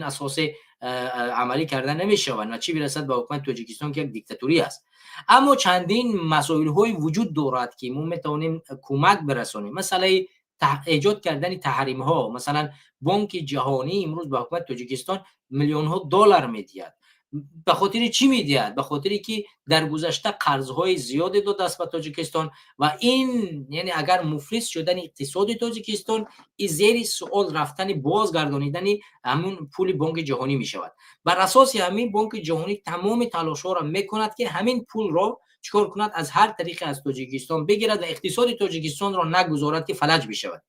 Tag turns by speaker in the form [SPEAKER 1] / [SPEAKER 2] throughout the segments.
[SPEAKER 1] Асосе амалӣ карда намешаванд ва чӣ бирасад ба ҳукумати Тоҷикистон, ки як диктатурӣ аст. Аммо чандин масоилҳое вуҷуд дорад, ки мо метавонем кӯмак бирасонем. Масъалаи эҷод кардани таҳримҳо. Масалан, Бонки Ҷаҳонӣ имрӯз ба ҳукумати Тоҷикистон миллионҳо доллар медиҳад. Ба хотири чӣ медиҳад? Ба хотире ки дар гузашта қарзҳои зиёде додааст ба Тоҷикистон ва ин, яъне, агар муфлис шудани иқтисоди Тоҷикистон и зери суол рафтани бозгардонидани ҳамун пули Бонки Ҷаҳонӣ мешавад. Бар асоси ҳамин, Бонки Ҷаҳонӣ тамоми талошҳоро мекунад, ки ҳамин пулро чикор кунад, аз ҳар тариқе аз Тоҷикистон бигирад ва иқтисоди Тоҷикистонро нагузорад, ки фалаҷ бишавад.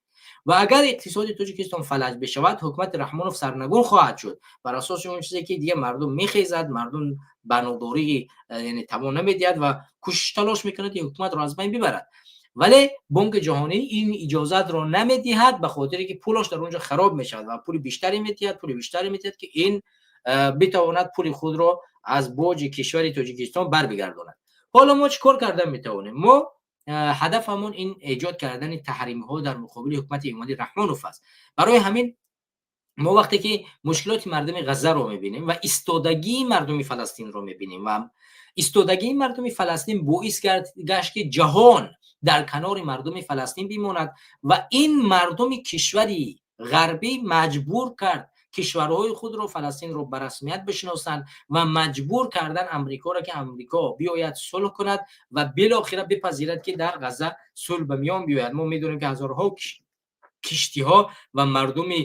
[SPEAKER 1] Ва агар иқтисоди Тоҷикистон фалаҷ бишавад, ҳукумати Раҳмонов сарнагун хоҳад шуд. Бар асоси он чизе ки дигар мардум мехезад, мардум ба нодорӣ, яъне, тавон намедиҳад ва кӯшиш, талош мекунад, ки ҳукуматро аз байн бибарад. Вале Бонки Ҷаҳонӣ ин иҷозатро намедиҳад, ба хотире ки пулаш дар он ҷо хароб мешавад, ва пули бештаре медиҳад, пули бештаре медиҳад, ки ин битавонад пули худро аз боҷи кишвари Тоҷикистон барбигардонад. Ҳоло мо чӣ кор карда метавонем? Мо ҳадафамон ин эҷод кардани таҳримҳо дар муқобили ҳукумати Эмомалӣ Раҳмонов аст. Барои ҳамин мо вақте ки мушкилоти мардуми Ғаззаро мебинем ва истодагии мардуми Фаластинро мебинем, ва истодагии мардуми Фаластин боис гашт, ки ҷаҳон дар канори мардуми Фаластин бимонад, ва ин мардуми кишвари ғарбӣ маҷбур кард кишварҳои худро Фаластинро ба расмият бишиносанд ва маҷбур кардан Амрикоро, ки Амрико биёяд, сулҳ кунад ва билохира бипазирад, ки дар Ғазза сулҳ ба миён биёяд. Мо медонем, ки ҳазорҳо киштиҳо ва мардуми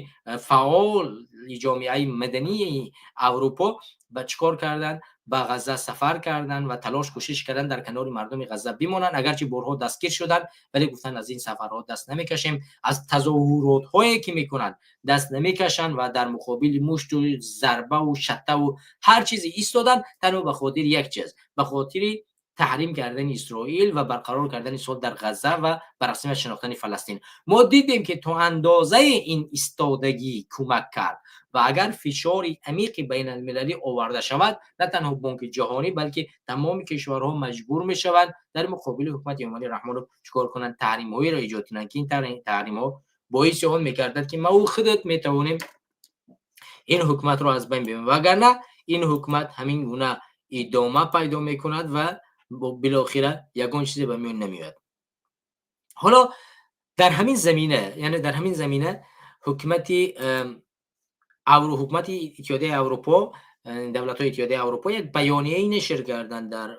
[SPEAKER 1] фаъоли ҷомеаи мадании Аврупо ба чӣ кор карданд? Ба Ғазза сафар карданд ва талош, кӯшиш карданд, дар канори мардуми Ғазза бимонанд. Агарчи борҳо дастгир шуданд, вале гуфтанд, аз ин сафарҳо даст намекашем, аз тазоҳуротҳое ки мекунанд, даст намекашанд ва дар муқобили мушту зарбаву шаттаву ҳар чизе истоданд, танҳо ба хотири як чиз, ба хотири таҳрим кардани Исроил ва барқарор кардани сулҳ дар Ғазза ва ба расмият шинохтани Фаластин. Мо дидем, ки то андозаи ин истодагӣ кӯмак кард. Ва агар фишори амиқи байналмилалӣ оварда шавад, на танҳо Бонки Ҷаҳонӣ, балки тамоми кишварҳо маҷбур мешаванд дар муқобили ҳукумати Эмомалӣ Раҳмонов чӣ кор кунанд? Таҳримҳоеро эҷод кунанд, ки ин таҳримҳо боиси он мегардад, ки маву худат метавонем ин ҳукуматро аз байн бибарем. Вагарна ин ҳукумат ҳамин гуна идома пайдо мекунад ва билохира ягон чизе ба миён намеояд. Ҳоло дар ҳамин замина, яъне дар ҳамин замина, ҳукумати Иттиҳодияи Аврупо, давлатҳои Иттиҳодияи Аврупо як баёнияе нашр карданд дар